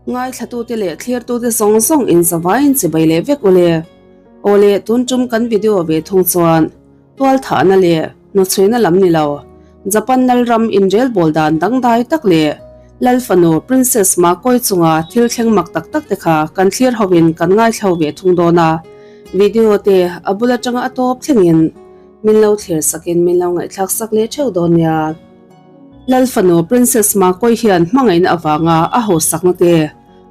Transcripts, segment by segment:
Ngaithlatute leh thlirtute zawng zawng in zavaiin chibai leh vek ule. Awle tun tum kan video ve thung chuan tual thahna leh hnawchhuina lam ni lo Japan Lalram inrel bawl dan dangdai tak leh Lal fanu Princess Makoi chunga thil thleng mak tak tak te kha kan thlir hovin kan ngaithlo ve thung dawn a. Video te a bul atanga a tawp thlengin min lo thlir sakin min lo ngaihthlak sak leh theuh dawn nia. Lal fanu Princess Makoi hian hmangaihna avanga a hausakna te,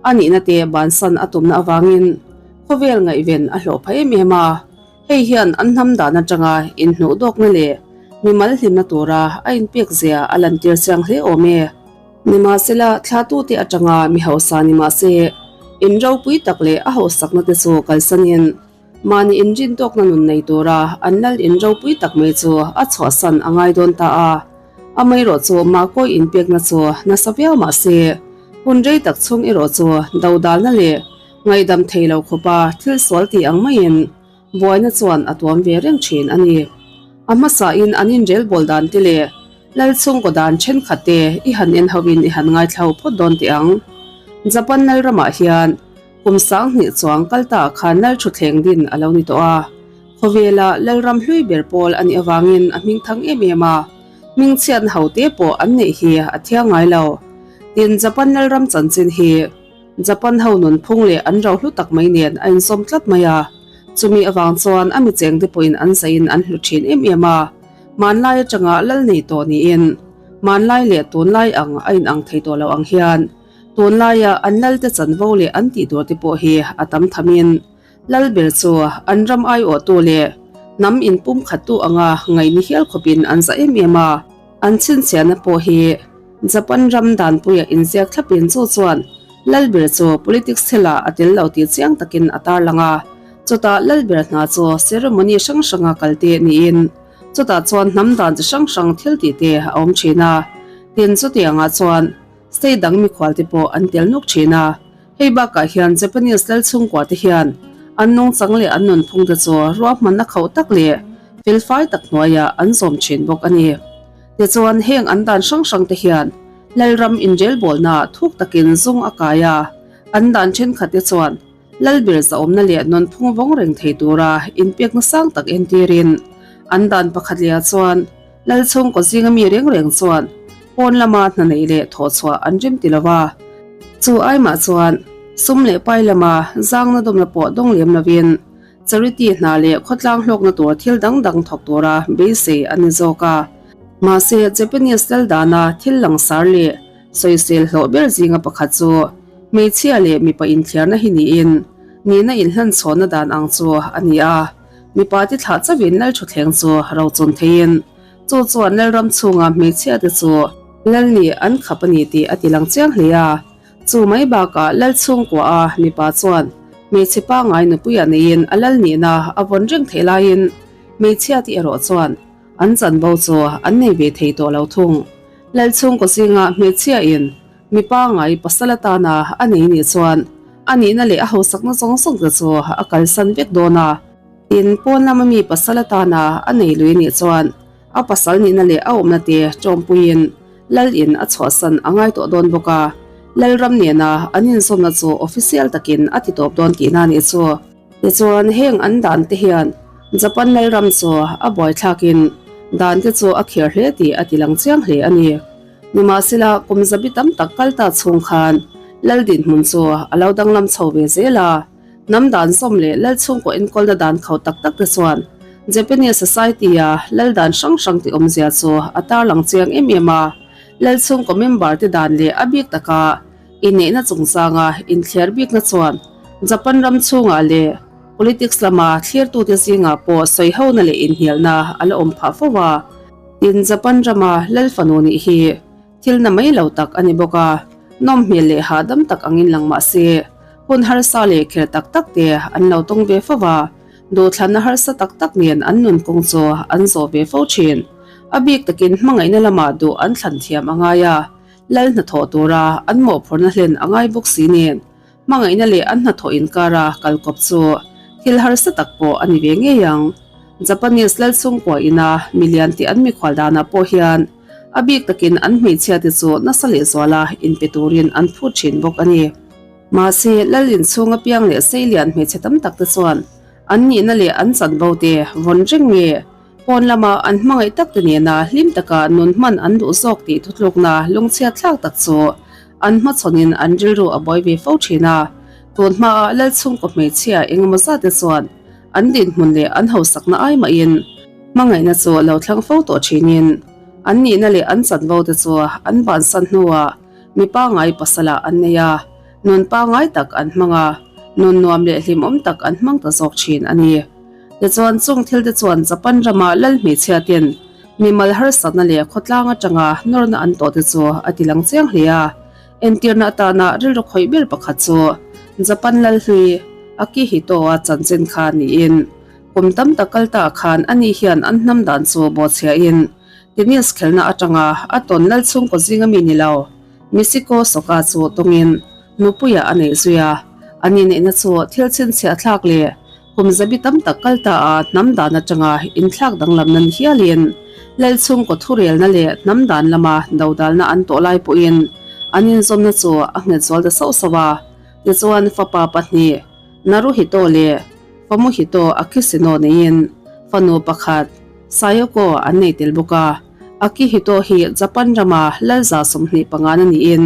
a nihna te bansan a tumna avangin khawvel ngaihven a hlawh phah em em a. Hei hian an hnam dan atanga inhnuh dawkna leh mimal hlimna tura a inpek zia a lantir chiang hle awm e. Nimahsela, thlatute atanga mi hausa ni mahse, in ropui tak leh a hausakna te chu kalsanin mahni inrin tawkna nun nei tura an lal in ropui tak mai chu a chhuahsan a ngai dawn ta a. Amaherawh chu mahkawi inpekna chu nasa viau mahse, hun rei tak chhung erawh chu dodalna leh Ngaihdam thei lo khawpa thil sual tih ang maiin buaina chuan a tuam ve reng thin a ni. A hmasain an inrel bawl dan te leh lal chhungkaw dan thenkhat te i han en hoin i han ngaithla phawt dawn teh ang. Japan lal ramah hian kum 2000 chuang kal ta khan lal thutthleng din a lo ni tawh a. Khawvela lal ram hlui ber pawl a nih avangin a hming thang em em a, hmingchhiatna ho te pawh an neih hi a thiang ngai lo. Tin, Japan lal ram chanchin hi. Japan ho nunphung leh an ro hlu tak mai nen a inzawm tlat mai a, chumi avang chuan a mi chengte pawhin an zaiin an hlu thin em em a, hmanlai atanga lal nei tawh niin hmanlai leh tunlai ang a inang thei tawh lo ang hian tunlaia an lalte chanvo leh an tih tur te pawh hi a tam thamin lal ber chu an ram aiawhtu leh hnam inpumkhattu anga ngaih ni hial khawpin an za em em a, an chhinchhiahna pawh hi Japan ram danpuia inziak thlapin chu chuan Lalber chu politics thilah a tel lo tih chiang takin a tarlang a. Chutah Lalber hna chu ceremony hrang hranga kal te niin chutah chuan hnam dan chi hrang hrang thil tih te a awm thin a. Tin, chutiangah chuan state dang mikhual te pawh an tel nuk thin a. Hei bakah hian Japanese lal chhungkua te hian an nungchang leh an nunphung te chu ruahmanna khauh tak leh felfai tak hnuaiah an zawm thin bawk a ni. Tichuan heng an dan hrang hrang te hian Lalram inrelbawlna thuk takin zung a kai a, an dan thenkhat te chuan Lalber zahawmna leh nunphung vawng reng thei tura inpekna sang tak entirin an dan pakhat lehah chuan Lal chhungkaw zinga mi reng reng chuan pawn lama hna neih leh thawhchhuah an rem ti lo va. Chu aimah chuan sum leh pai lama zangna dawmna pawh dawng lem lovin charity hna leh khawtlang hlawkna tur thil dang dang thawk tura beisei a ni zawk a. Mahse, Japanese lal dana thil langsar leh sawisel hlawh ber zinga pakhat chu hmeichhia leh mipa inthliarna hi niin nihna inhlanchhawnna dan ang chu a ni a. Mipa te thlah chauhin lal thutthleng chu ro chun theiin chu chuan Lalram chhunga hmeichhia te chu lal nih an khap a ni tih a ti lang chiang hle a. Chu mai bakah lal chhungkua a mipa chuan hmeichhe pangngai nupuia neiin a lal nihna a vawn reng theih laiin hmeichhia te erawh chuan an chanvo chu an nei ve thei tawh lo thung. Lal chhungkaw zinga hmeichhia in Mi pangngai pasal atana a nei nih chuan a nihna leh a hausakna zawng zawng te chu a kalsan vek dawn a. Tin, pawn lama mi pasal atana a nei lui nih chuan a pasal nihna leh a awmna te tawmpuiin lal in a chhuahsan a ngai tawh dawn bawk a, Lalram nena an inzawmna chu official takin a ti tawp dawn tihna nih chu. Tichuan, heng an dan te hian Japan Lalram chu a buaithlakin dan te chu a khir hle tih a ti lang chiang hle a ni. Nimahsela, kum zabi tam tak kal ta chhung khan Lal dinhmun chu a lo danglam chho ve zel a. Hnam dan zawm leh Lal chhungkaw enkawlna dan kho tak tak te chuan Japanese society-a Lal dan hrang hrang tih awmzia chu a tarlang chiang em em a. Lal chhungkaw member te dan leh a bik taka inneihna chungchanga inthliar bikna chuan Japan ram chhungah leh politics lama thlirtute zingah pawh sawihona leh inhnialna a la awm phah fo a. Tin, Japan rama lal fanu nih hi thil na mai lo tak a ni bawk a, nawm hmel leh hahdam tak angin lang mah se, hun harsa leh kher tak tak te an lo tawng ve fo va, duhthlanna harsa tak tak nen an nun kawng chu an zawh ve fo thin. A bik takin hmangaihna lamah duh an thlan thiam a ngai a, lal hnathawh tura an mawhphurhna hlen a ngai bawk si nen, Hmangaihna leh an hnathawh inkara kalkawp chu thil harsa tak pawh a ni ve ngei ang. Japanese lal chhungkua ina milian tih an mikhual danah pawh hian a bik takin an hmeichhia te chu nasa lehzuala inpe turin an phut thin bawk a ni. Mahse, lal inchhung apiang leh seilian hmeichhe tam tak te chuan an nihna leh an chanvo te vawn reng nge pawn lama an hmangaih tak te nena hlim taka nun hman an duh zawk tih thutlukna lungchhiat thlak tak chu an hmachhawnin an rilru a buai ve fo thin a. Tun hmaah lal chhungkaw hmeichhia engemaw zat te chuan an dinhmun leh an hausakna ai mahin hmangaihna chu lo thlang fo tawh thinin an nihna leh an chanvo te chu an bansan hnuah Mi pangngai pasalah an nei a, nun pangngai tak an hmang a, nun nuam leh hlimawm tak an hmang ta zawk thin a ni. Tichuan, chung thil te chuan Japan rama lal hmeichhia ten mimal harsatna leh khawtlang atanga nawrna an tawh te chu a ti lang chiang hle a. Entirna atana rilru khawih ber pakhat chu Japan lal hlui Akihito-a chanchin kha niin kum tam tak kal ta khan ani hian an hnam dan chu bawhchhiahin Tennis khelna atanga a tawn lal chhungkaw zinga mi ni lo, Misiko Soka chu tawngin nupuia a neih zui a. A ni neihna chu thil chhinchhiah thlak leh kum zabi tam tak kal ta a hnam dan atanga inthlak danglam nan hialin lal chhungkaw thurelna leh hnam dan lama dodalna an tawh lai pawhin an inzawmna chu a nghet zual ta sauh sauh a. Tichuan fapa pahnih Naruhito leh Famuhito Akisino neiin fanu pakhat Sayoko an nei tel bawk a, Akihito hi Japan rama lalza 25 na niin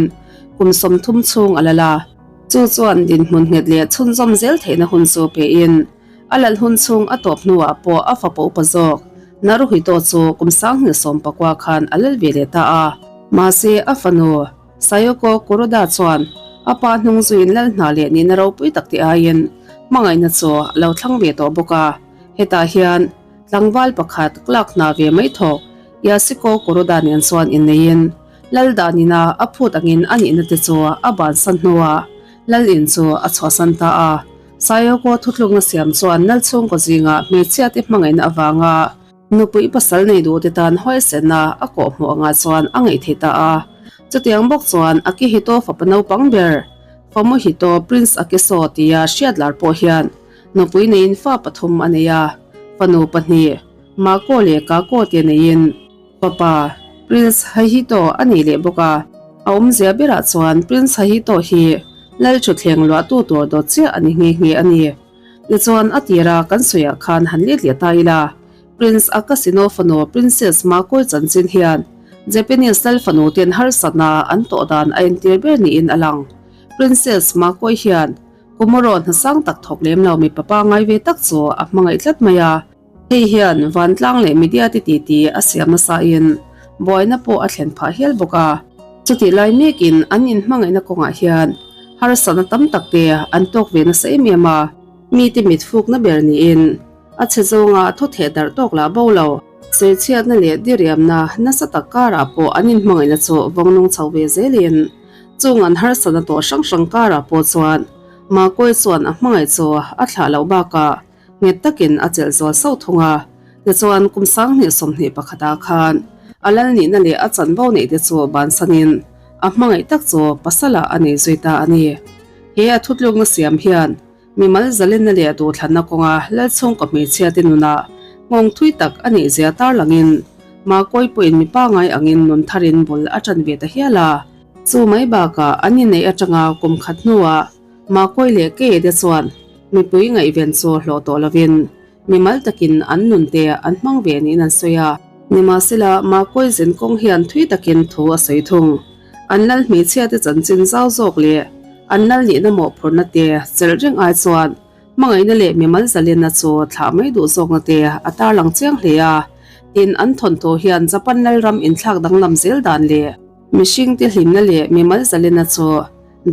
kum 30 chhung a lal a. Chu chuan dinhmun nghet leh chhunzawm zel theihna hun chu pein a lal hun chhung a tawp hnuah pawh a fapa upa zawk Naruhito chu kum 2019 khan a lal ve leh ta a. Mahse a fanu Sayoko Kuroda chuan a pa hnung zuiin lal hna leh nihna ropui tak te aiin hmangaihna chu a lo thlang ve tawh bawk a, hetah hian Tlangval pakhat clerk hna ve mai thawk Yasiko Kuroda nen chuan inneiin Lal Danina a phut angin a nihna te chu a bansan hnuah Lal in chu a chhuahsan ta a. Sayoko thutlukna siam chuan Lal chhungkaw zingah hmeichhia te hmangaihna avanga nupui pasal nei duh te tan huaisenna a kawhhmuh angah chuan a ngaih thei ta a. Chutiang bawk chuan Akihito fapa naupang ber Famuhito Prince Akiso tia hriat lar pawh hian Nupui neiin fa pathum a nei a, fanu pahnih, Mako leh Kako te neiin fapa Prince Hahito a nei leh bawk a. A awmzia berah chuan Prince Hahito hi Lal Thutthleng luahtu tur dawt chiah a ni nghe nghe a ni. Tichuan a tira kan sawiah khan han let leh ta ila, Prince Akasino fanu Princess Makoi chanchin hian Japanese Lal fanu ten harsatna an tawh dan a entir ber niin a lang. Princess Makoi hian Kumaraw hna sang tak thawk lem lo mipa pangngai ve tak chu a hmangaih tlat mai a. Hei hian vantlang leh media te titi a siam nasa in buaina pawh a thlen phah hial bawk a. Chutih lai mekin an inhmangaihna kawngah hian harsatna tam tak te an tawk ve nasa em em a. Mite mit fukna ber niin a chhe zawnga thu theh darh tawk lah bo lo. Sawichhiatna leh diriamna nasa tak karah pawh an inhmangaihna chu vawngnung chho ve zelin Chung an harsatna tawh hrang hrang karah pawh chuan Makoi chuan a hmangaih chu a thlah loh bakah nghet takin a chelh zual sauh thung a. Tichuan kum 2021 ah khan a lal nihna leh a chanvo neih te chu bansanin a hmangaih tak chu pasalah a nei zui ta a ni. He a thutlukna siam hian Mimal zalenna leh duhthlanna kawnga Lalchhungkaw hmeichhia te nunah nghawng thui tak a nih zia tarlangin Makoi pawhin mi pangai angin nun tharin bul a ṭan ve ta hial a. Chu mai bakah an inneih aṭanga kum khat hnuah Makoi leh Kei te chuan mipui ngaihven chu hlawh tawh lovin mimal takin an nun te an hmang ve niin an sawi a. Nimahsela Makoi zin kawng hian thui takin thu a sawi thung. An lal hmeichhia te chanchin zau zawk leh an lal nihna mawhphurhna te chelh reng ai chuan hmangaihna leh mimal zalenna chu thlah mai duh zawkna te a tarlang chiang hle a. Tin, an thawnthu hian Japan lalram inthlak danglam zel dan leh mihring te hlimna leh mimal zalenna chu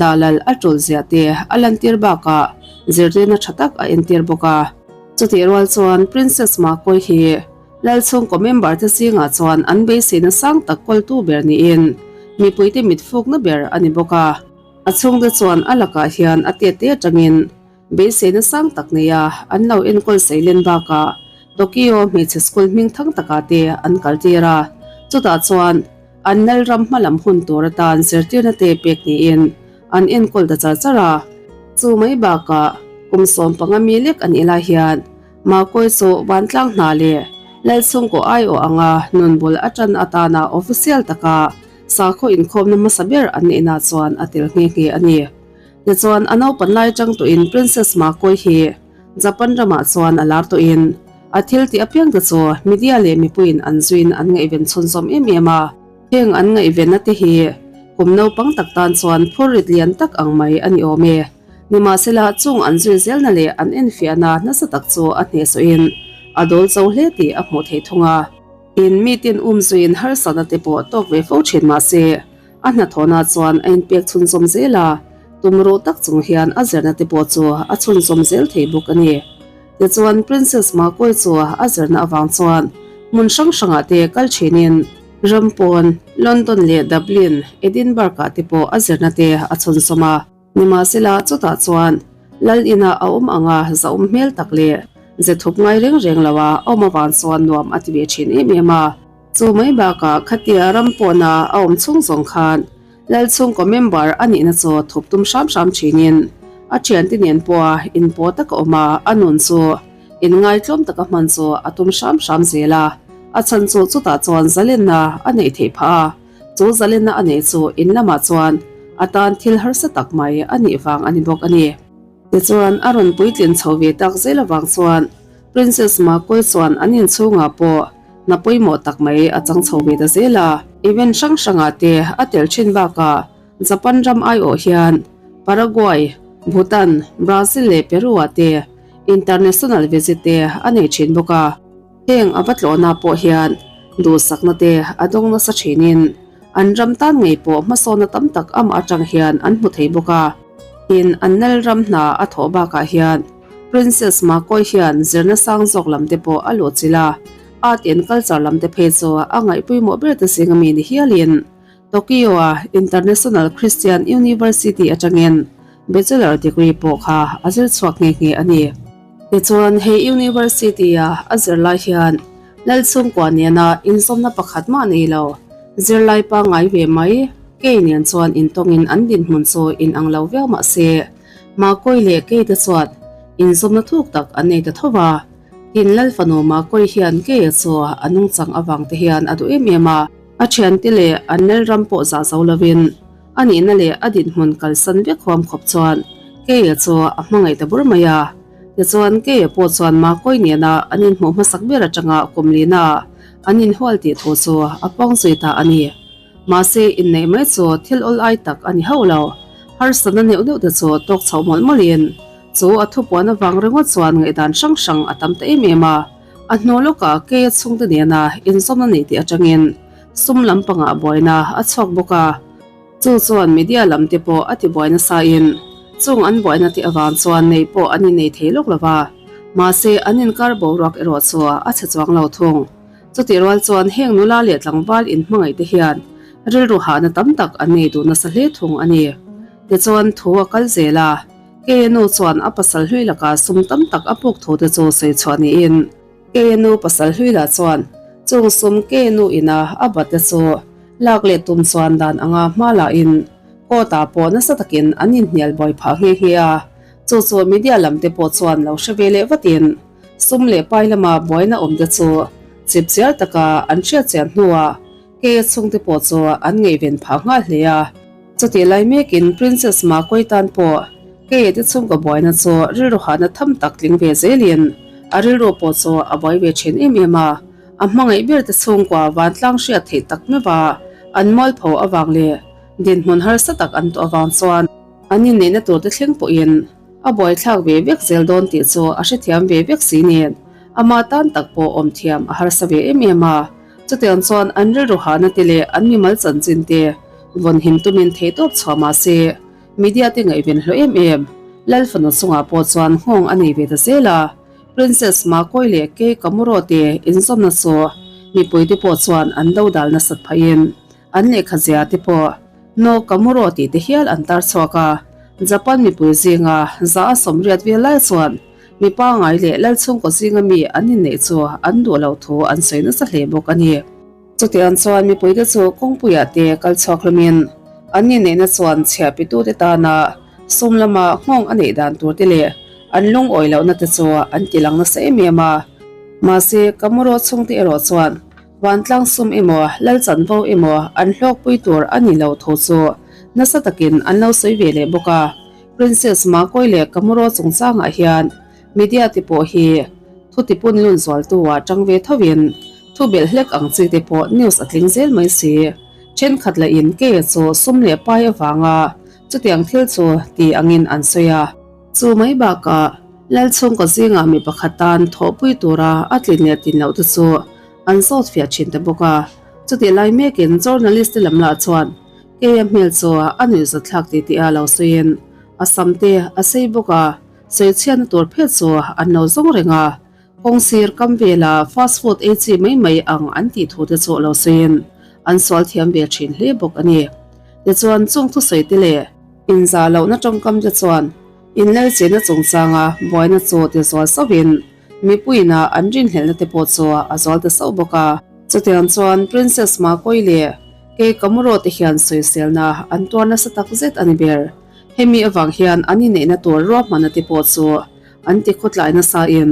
dah lal a tul ziah te a lantir bakah zirtirna tha tak a entir bawk a. Chutih rual chuan Princess Makoi hi Lal chhungkaw member te zingah chuan an beiseina sang tak kawltu ber niin mipuite mit fukna ber a ni bawk a. A chhungte chuan a lakah hian a tete atangin beiseina sang tak neia an lo enkawl seilen bakah Tokyo hmeichhe school hming thang takah te an kaltir a. Chutah chuan an Lalram hmalam hun tur atan zirtirna te pek niin an enkawl ta char char a. Chu mai bakah kum 15 mi lek a nih lai hian Makoi chu vantlang hna leh Lalchhungkaw aiawh anga nun bul a tan atana official taka sakhaw inkhawmna hmasa ber an neihna chuan a tel nghe nghe a ni. Tichuan a naupan lai atang tawhin Princess Makoi hi Japan ramah chuan a lar tawhin a thil tih apiang te chu media leh mipuiin an zuiin an ngaihven chhunzawm em em a. Heng an ngaihvenna te hi kum naupang tak tan chuan phurrit lian tak ang mai a ni awm e. Nimahsela chung an zui zelna leh an enfiahna nasa tak chu a hnehsawhin a dawl cho hle tih a hmuh theih thung a. In meeting um zuiin harsatna te pawh tawk ve fo thin mahse a hnathawhna chuan a inpek chhunzawm zel a, tumruh tak chung hian a zirna te pawh chu a chhunzawm zel thei bawk a ni. Tichuan Princess Makoi chu a zirna avang chuan hmun hrang hrangah te kal thinin Rampawn, London leh Dublin, Edinburgh-ah te pawh a zirna te a chhunzawm a. Nimahsela chutah chuan Lal inah a awm anga zahawm hmel tak leh ze thup ngai reng reng lo a awm avang chuan nuam a ti ve thin em em a. Chu mai bakah khatia ram pawhna a awm chhung zawng khan Lal chhungkaw member a nihna chu thup tum hram hram thinin a thiante nen pawha inpaw taka awm a, a nun chu inngaitlawm taka hman chu a tum hram hram zel a. A chhan chu chutah chuan zalenna a neih theih phah a. Chu zalenna a neih chu in lamah chuan a tan thil harsa tak mai a nih vang a ni bawk a ni. Tichuan a rawn puitlin chho ve tak zel avang chuan Princess Makoi chuan an inchhungah pawh hna pawimawh tak mai a chang chho ve ta zel a. Event hrang hrangah te a tel thin bakah Japan ram aiawh hian Paraguay, Bhutan, Brazil leh Peru ah te international visit te a nei thin bawk a. Heng a va tlawhna pawh hian duhsakna te a dawng nasa thinin an ram tan ngei pawh hmasawnna tam tak amah atang hian an hmu thei bawk a. Tin, an nal ram hna a thawh bakah hian Princess Makoi hian zirna sang zawk lam te pawh a luhchilh a, art and culture lam te phei chu a ngaihpawimawh ber te zing ami ni hialin Tokyo-a International Christian University atangin Bachelor degree pawh kha a zir chhuak nghe nghe a ni. Tichuan, he University-a a zirlai hian Lalchhungkua nena inzawmna pakhat mah nei lo, zirlai pangngai ve mai Kei nen chuan intawngin an dinhmun chu inang lo viau mah se, Makoi leh Kei te chuan inzawmna thuk tak an nei ta tho va. Tin, Lalfanu Makoi hian Keia chu a nungchang avang te hian a duh em em a. A thiante leh an Lalram pawh zah zo lovin a nihna leh a dinhmun kalsan vek huam khawp chuan Keia chu a hmangaih ta bur mai a. Tichuan Keia pawh chuan Makoi nena an inhmuh hmasak ber atanga kum lina an inhual tih thu chu a puang zui ta a ni. Mahse inneih mai chu thil awl ai tak a ni hauh lo. Harsatna neuh neuh te chu tawk chhoh mawlh mawlhin chu a thupuan avang ringawt chuan ngaihdan hrang hrang a tam ta em em a. A hnu lawkah Keia chhungte nena inzawmna nei tih atangin sum lampangah buaina a chhuak bawk a. Chu chuan media lam te pawh a tibuai nasain chung an buaina te avang chuan nei pawh an innei thei lawk lo va. Mahse an inkar boruak erawh chu a chhe chuang lo thung. Chutih rual chuan heng nula leh tlangval inhmangaih te hian rilru hahna tam tak an nei duh nasa hle thung a ni. Tichuan thu a kal zel a. KNU chuan a pasal hlui lakah sum tam tak a puk thu te chu sawi chhuah niin KNU pasal hlui lah chuan chung sum KNU ina a bat te chu lak leh tum chuan dan anga hma lahin court ah pawh nasa takin an inhnial buai phah nghe nghe a, chu chu media lam te pawh chuan lo hre ve leh vatin sum leh pai lama buaina awm te chu chip chiar taka an hriat chian hnuah Kei a chhungte pawh chu an ngaihven phah nghal hle a. Chutih lai mekin Princess Makoi tan pawh Kei te chhungkaw buaina chu rilru hahna tham tak tling ve zelin a rilru pawh chu a buai ve thin em em a. A hmangaih ber te chhungkua vantlang hriat theih tak meuh a, an mualpho avang leh dinhmun harsa tak an tawh avang chuan an inneihna tur te thleng pawhin A buaithlak ve vek zel dawn tih chu a hrethiam ve vek si nen, ama tan tak pawh awm thiam a harsa ve em em a. Chutiang chuan an rilru hahna te leh an mimal chanchin te vawnhim tumin theihtawp chhuah mah se, media te ngaihven hlawh em em. Lalfanu chungah pawh chuan nghawng a nei ve ta zel a, Princess Makoi leh Kei Kamuro te inzawmna chu mipui te pawh chuan an dodal nasat phahin an lehkha zia te pawh No Kamuro tih te hial an tar chhuak a, Japan mipui zinga za a sawmriat vel lai chuan mi pangngai leh lal chhungkaw zinga mi an inneih chu an duh loh thu an sawi nasa hle bawk a ni. Chutiang chuan mipuite chu kawngpuiah te kal chhuak hlawmin an inneihna chuan chhiahpitute tana sum lama nghawng a neih dan tur te leh an lungawi lohna te chu an ti lang nasa em em a. Mahse, Kamuro chhungte erawh chuan Vantlang sum emaw, lal chanvo emaw an hlawkpui tur a ni lo thu chu nasa takin an lo sawi ve leh bawk a. Princess Makoi leh Kamuro chungchangah hian media te pawh hi thu tipun lun zualtu ah tang ve tho in thu belh hlek ang chi te pawh news a tling zel mai si. Thenkhat lah in kei chu sum leh pai avanga chutiang thil chu ti angin an sawi a. Chu mai bakah Lalchhungkaw zingah mi pakhat tan thawhpui tura a tlin leh tin loh te chu an zawt fiah thin ta bawk a. Chutih lai mekin journalist te lam lah chuan Keia hmel chu a nuihzathlak ti tih a lo sawiin a sam te a sei bawk a, sawichhiatna tur phet chu an lo zawng reng a. Kawng sir kam vela fast food ei chi mai mai ang an tih thu te chu lo sawiin an sual thiam ve thin hle bawk a ni. Tichuan chung thusawi te leh inzah lohna tawngkam te chuan inlalchehna chungchanga buaina chu ti zual sauhin mipuiin a an rinhlelhna te pawh chu a zual ta sauh bawk a. Chutiang chuan Princess Makoi leh Kei Kamuro te hian sawiselna an tuar nasa tak zet a ni ber. Hemi avang hian an inneihna tur ruahmanna te pawh chu an ti khawtlai nasa in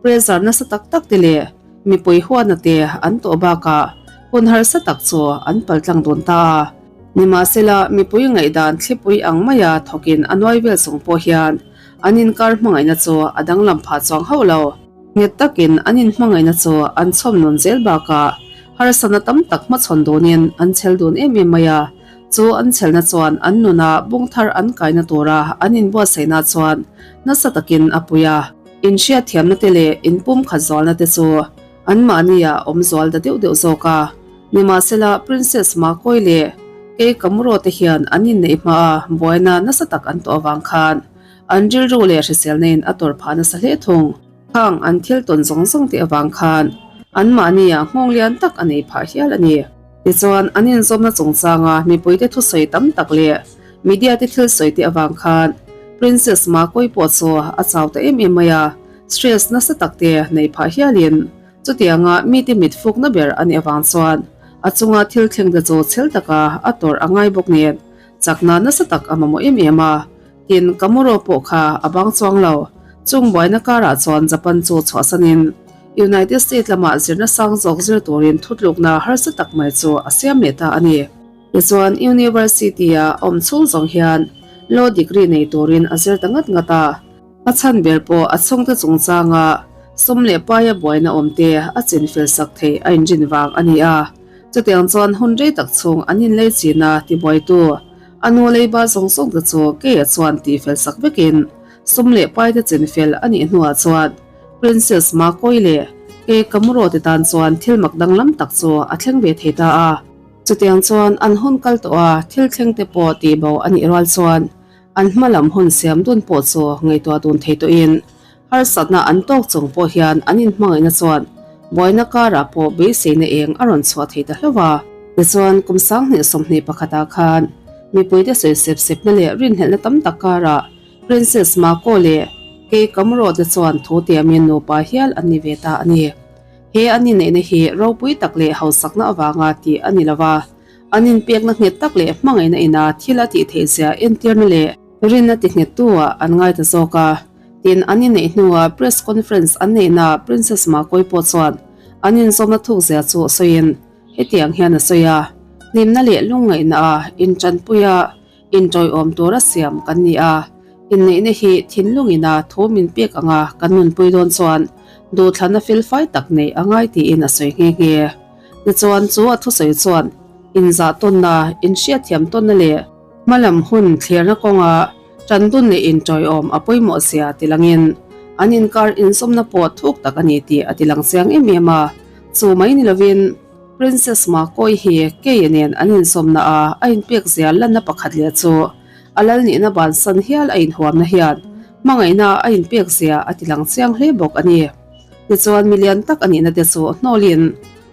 pressure nasa tak tak te leh mipui huatna te an tawh bakah hun harsa tak chu an paltlang dawn ta a. Nimahsela mipui ngaihdan thlipui ang maia thawkin a nuai vel chung pawh hian an inkar hmangaihna chu a danglam phah chuang hauh lo. Nghet takin an inhmangaihna chu an chhawm nawn zel bakah harsatna tam tak hmachhawn dawnin an chhel dun em em mai a. Chu an chhelna chuan an nuna bung thar an kaina tura an inbuatsaihna chuan nasa takin a pui a. Inhriatthiamna te leh inpumkhat zualna te chu anmahnia awm zual ta deuh deuh zawk a. Nimahsela Princess Makoi leh Kei Kamuro te hian an inneih hmaa buaina nasa tak an tawh avang khan An rilru leh hriselna in a tawrh phah nasa hle thung. Khang an thil tawn zawng zawng te avang khan anmahni ah nghawng lian tak a nei phah hial a ni. Tichuan, an inzawmna chungchanga mipuite thusawi tam tak leh media te thil sawi te avang khan Princess Makoi pawh chu a chau ta em em mai a, stress nasa tak te nei phah hialin chutianga mite mit fukna ber a nih avang chuan a chunga thil thleng te chu chhel taka a tawrh a ngai bawk nen chakna nasa tak a mamawh em em a. Tin, Kamuro pawh kha a bang chuang lo. Chung buaina karah chuan Japan chu chhuahsanin United States lamah zirna sang zawk zir turin thutlukna harsa tak mai chu a siam leh ta a ni. Tichuan, University-a awm chhung zawng hian Law degree nei turin a zir ta ngat ngat a. A chhan ber pawh a chhungte chungchanga sum leh paia buaina awmte a chinfel sak theih a inrin vang a ni a. Chutiang chuan hun rei tak chhung an inlei china tibuaitu A nu leiba zawng zawng te chu Kei-a chuan tihfel sak vekin sum leh paite chinfel a nih hnuah chuan Princess Makoi leh Kei Kamuro te tan chuan thil mak danglam tak chu a thleng ve thei ta a. Chutiang chuan an hun kal tawh a, thil thleng te pawh tihbo a nih rual chuan an hma lam hun siam dun pawh chu ngaihtuah dun thei tawhin harsatna an tawk chung pawh hian an inhmangaihna chuan buaina karah pawh beiseina eng a rawn chhuah thei ta hlauh a. Tichuan, kum 2021 ah khan mipuite sawi sep sepna leh rinhlelhna tam tak karah Princess Mako leh Kei Kamuro te chuan thu tiamin nupa hial an ni ve ta a ni. He an inneihna hi ropui tak leh hausakna avanga tih a ni lo va, an inpekna nghet tak leh hmangaihna ina thil a tih theihzia entirna leh rinna ti nghettu ah an ngai ta zawk a. Tin, an inneih hnuah press conference an neihnaah Princess Makoi pawh chuan an inzawmna thukzia chu sawiin hetiang hian a sawi a, Hlimna leh lungngaihna a intanpui a, intawiawm tura siam kan ni a, inneihna hi thinlungin a thu min pek anga kan nunpui dawn chuan duhthlanna felfai tak neih a ngai tiin a sawi nghe nghe. Tichuan, chu a thusawi chuan inzah tawnna, inhriatthiam tawnna leh hmalam hun thlirna kawnga Ṭan dun leh inṭawiawm a pawimawh zia ti langin an inkar inzawmna pawh thuk tak a ni tih a ti lang chiang em em a. Chu mai ni lovin Princess Makoi hi Kei nen an inzawmna a a inpek zia lanna pakhat leh chu a lal nihna bansan hial a inhuamna hian hmangaihna a inpek zia a ti lang chiang hle bawk a ni. Tichuan milian tak a nihna te chu hnawlin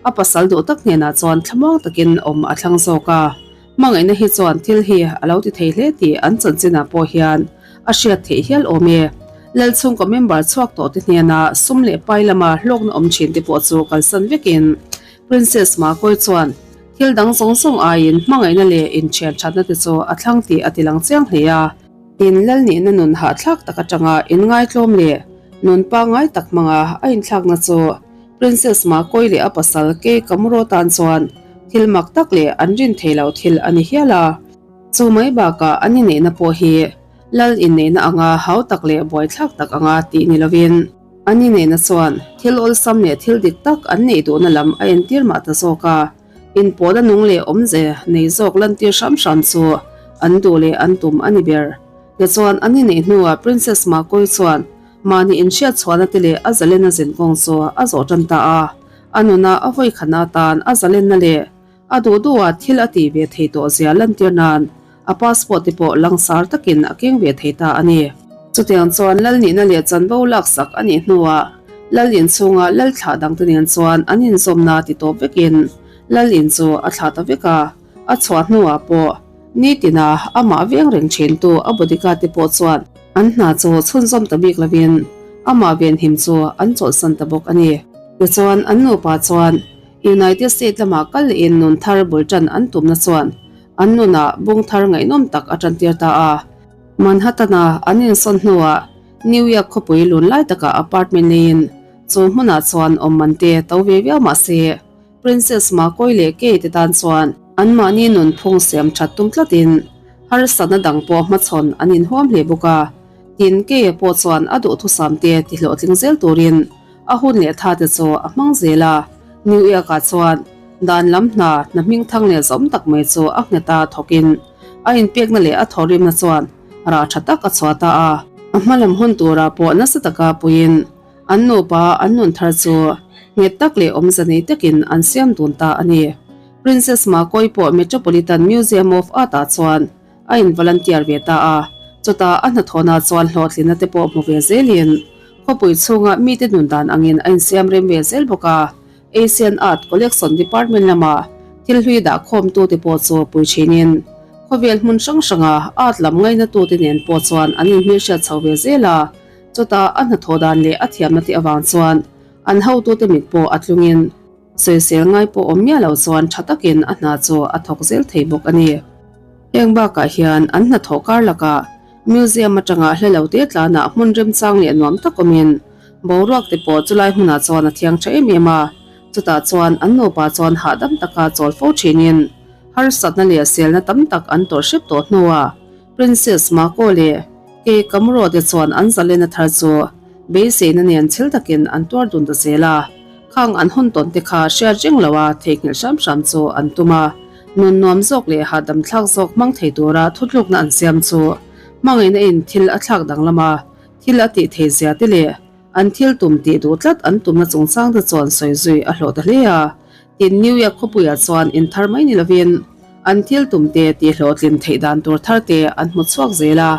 a pasal duh tak hnenah chuan thlamuang takin awm a thlang zawk a. Hmangaihna hi chuan thil hi a lo ti thei hle tih an chanchinah pawh hian a hriat theih hial awm e. Lalchhungkaw member chhuak tawh te hnena sum leh pai lama hlawkna awm thin te pawh chu kalsan vekin Princess Makoi chuan thil dang zawng zawng aiin hmangaihna leh inthian thatna te chu a thlang tih a ti lang chiang hle a. Tin, Lalnihna nun hahthlak tak atanga inngaitlawm leh nun pangngai tak hmanga a inthlakna chu Princess Makoi leh a pasal Kei Kamuro tan chuan thil mak tak leh an rin thei lo thil a ni hial a. Chu mai bakah an inneihna pawh hi Lal inneihna anga hau tak leh buaithlak tak anga tih ni lovin, an inneihna chuan thil awlsam leh thil dik tak an neih duhna lam a entir mah ta zawk a. Inpawhna nung leh awmze nei zawk lantir hram hram chu an duh leh an tum a ni ber. Tichuan, an inneih hnuah Princess Makoi chuan mahni inhriat chhuahna te leh a zalenna zinkawng chu a zawh tan ta a. A nuna a vawikhatna atan a zalenna leh a duh duha thil a tih ve thei tawh zia lantir nan a passport te pawh langsar takin a keng ve thei ta a ni. Chutiang chuan lal nihna leh chanvo laksak a nih hnuah lal inchhunga lal thlah dangte nen chuan an inzawmna ti tawp vekin lal in chu a thlah ta vek a, a chhuah hnuah pawh nitina amah veng reng thintu a bodyguard te pawh chuan an hna chu chhunzawm ta bik lovin amah venhim chu an chawlhsan ta bawk a ni. Tichuan an nupa chuan United State lamah kal lehin nun thar bul tan an tumna chuan an nunah bung thar ngaihnawm tak a tantir ta a. Manhattan-a an insawn hnuah New York khawpui lun lai takah apartment neiin chu hmunah chuan awm man te to ve viau mah se Princess Makoi leh Kay te tan chuan anmahni nunphung siam that tum tlatin harsatna dang pawh hmachhawn an inhuam hle bawk a. Tin, Kay-a pawh chuan a duhthusam te tihlawhtling zel turin A hun leh tha te chu a hmang zel a, New York-ah chuan dan lam hna hna hming thang leh zawm tak mai chu a nghet a thawkin a inpekna leh a thawhrimna chuan rah tha tak a chhuah ta a. A hma lam hun turah pawh nasa taka puiin an nupa an nun thar chu nghet tak leh awmze nei takin an siam dun ta a ni. Princess Makoi pawh Metropolitan Museum of Art-ah chuan A in volunteer ve ta a, chutah a hnathawhna chuan hlawhtlinna te pawh hmu ve zelin khawpui chhunga mite nun dan angin a insiam rem ve zel bawk a. Asian Art Collection Department lama thil hlui dah khawmtute pawh chu pui thinin khawvel hmun hrang hranga art lam ngainatute nen pawh chuan an inhmelhriat chho ve zel a, chutah a hnathawh dan leh a thiamna te avang chuan an hotute mit pawh a tlungin Sawisel ngai pawh awm miah lo chuan tha takin a hna chu a thawk zel thei bawk a ni. Heng bakah hian an hnathawh kar lakah museum atanga hla lo te tlanah hmun remchang leh nuam tak awmin boruak te pawh chulai hmunah chuan a thiang tha em em a, chutah chuan an nupa chuan hahdam taka chawl fo thinin harsatna leh selna tam tak an tawrh hrep tawh hnuah Princess Mako leh Kei Kamuro te chuan an zalena thar chu beiseina nen chhel takin an tuar dun ta zel a. Khang an hawn tawn te kha hriat reng lo a theihnghilh hram hram chu an tum a, nun nuam zawk leh hahdam thlak zawk hmang thei tura thutlukna an siam chu hmangaihna in thil a thlak danglam a, thil a tih thei zia te leh an thil tum tih duh tlat an tumna chungchang te chuan sawi zui a hlawh ta hle a. Tin, New York khawpuiah chuan in thar mai ni lovin an thil tum te tih hlawhtlin theih dan tur thar te an hmu chhuak zel a.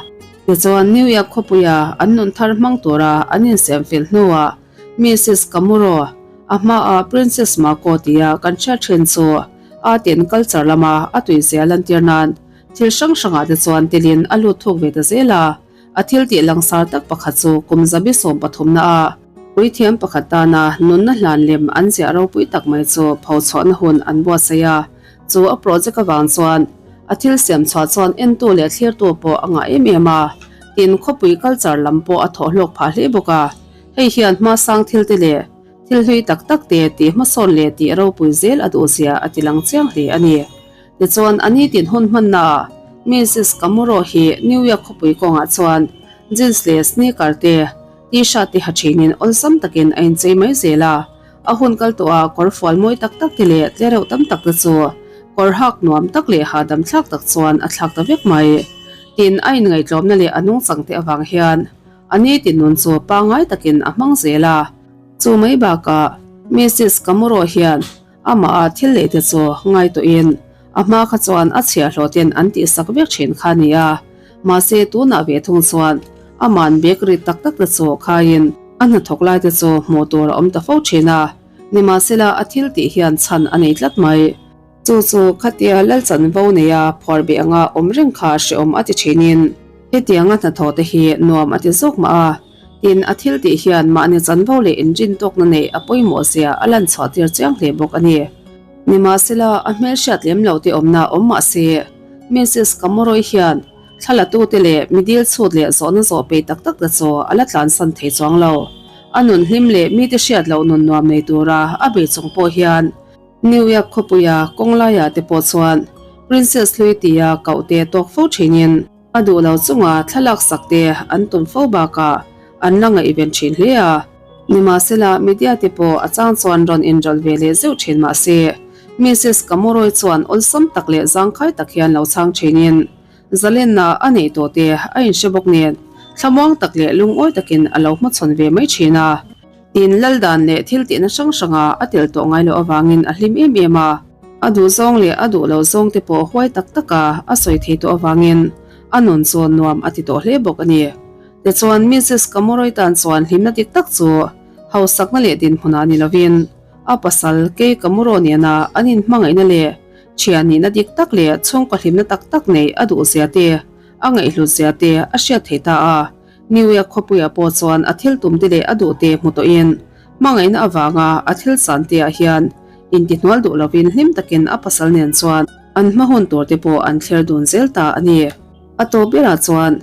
Tichuan, New York khawpuia an nun thar hmang tura an insiam fel hnuah Mrs. Kamuro, a hmaah Princess Mako tia kan hriat thin chu art and culture lama a tuizia lantir nan thil hrang hrangah te chuan telin a lut thuk ve ta zel a. A thil tih langsar tak pakhat chu kum zabi sawm pathumna a puithiam pakhat tana nunna hlan lem an ziah ropui tak mai chu pho chhuahna hun an buatsaih a. Chu a project avang chuan a thil siam chhuah chuan entu leh thlirtu pawh a ngah em em a, tin khawpui culture lam pawh a thawh hlawk phah hle bawk a. Hei hian hmasang thil te leh thil hlui tak tak te tih hmasawn leh tih ropui zel a duhzia a ti lang chiang hle a ni. Tichuan a nitin hun hmannaah Mrs. Kamuro hi New York khawpui kawngah chuan jeans leh sneaker te, t-shirt te ha thinin awlsam takin a inchei mai zel a. A hun kal tawh a kawr fual mawi tak tak te leh tlereuh tam tak te chu kawr hak nuam tak leh hahdam thlak tak chuan a thlak ta vek mai. Tin, a inngaihtlawmna leh a nungchang te avang hian A nitin nun chu pangngai takin a hmang zel a. Chu mai bakah Mrs. Kamuro hian amah a thil leh te chu ngaituahin a hma kha chuan a chhiahhlawh ten an tihsak vek thin kha a ni a. Mahse tunah ve thung chuan ama'n bag rit tak tak te chu khaiin a hnathawk lai te chu hmuh tur a awm ta fo thin a. Nimahsela a thil tih hian chhan a nei tlat mai. Chu chu khatia Lalchanvo neia phuar beh anga awm reng kha hreawm a ti thinin hetianga hnathawh te hi nuam a ti zawk mah a, tin a thil tih hian mahni chanvo leh inrin tawkna neih a pawimawh zia a lan chhuah tir chiang hle bawk a ni. Nimahsela a hmelhriat lem lo te awmna awm mah se, Mrs Kamoroi hian thlalatu te leh mi dil chhut leh zawhna zawh peih tak tak te chu a la tlansan thei chuang lo. A nun hlim leh mite hriat loh nun nuam nei tura a bei chung pawh hian, New York khawpuia kawng laiah te pawh chuan Princess hlui tia koh te tawk fo thinin. A duh lo chunga thlalak sak te an tum fo bakah an la ngaihven thin hle a. Nimahsela, media te pawh a chang chuan rawn inrawlh ve leh zeuh thin mah se, Misis Kamuroi chuan awlsam tak leh zangkhai tak hian lo chhang thinin zalenna a neih tawh te a inhre bawk nen thlamuang tak leh lungawi takin a lo hmachhawn ve mai thin a. Tin, lal dan leh thil tihna hrang hranga a tel tawh ngai loh avangin a hlim em em a. A duh zawng leh a duh loh zawng te pawh huai tak taka a sawi thei tawh avangin a nun chu nuam a ti tawh hle bawk a ni. Tichuan, Misis Kamuroi tan chuan hlimna dik tak chu hausakna leh dinhmunah ni lovin a pasal Kei Kamuro nena an inhmangaihna leh thian nihna dik tak leh chhungkaw hlimna tak tak neih a duhzia te, a ngaihhlutzia te a hriat thei ta a. New York khawpuiah pawh chuan a thil tum te leh a duh te hmu tawhin hmangaihna avanga a thil chan te ah hian intihnual duh lovin hlim takin a pasal nen chuan an hma hun tur te pawh an thler dun zel ta a ni. A tawp berah chuan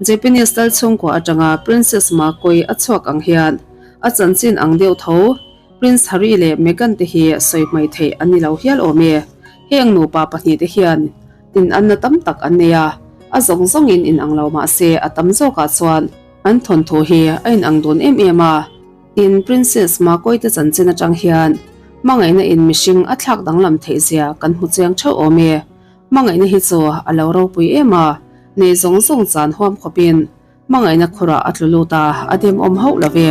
Japanese lal chhungkua atanga Princess Makoi a chhuak ang hian a chanchin ang deuh tho Prince Harry leh Meghan te hi sawi hmai theih an ni lo hial awm e. Heng nupa pahnihte hian In anna tam tak an nei a, a zawng zawngin in ang lo mah se a tam zawkah chuan an thawnthu hi a in ang dun em em a. Tin, Princess Makawite chanchin atang hian hmangaihna in mihring a thlak danglam theih zia kan hmu chiang theuh awm e. Hmangaihna hi chu a lo ropui em a, nei zawng zawng chan huam khawpin hmangaihna khurah a tlu lut a, a demawm hauh lo ve.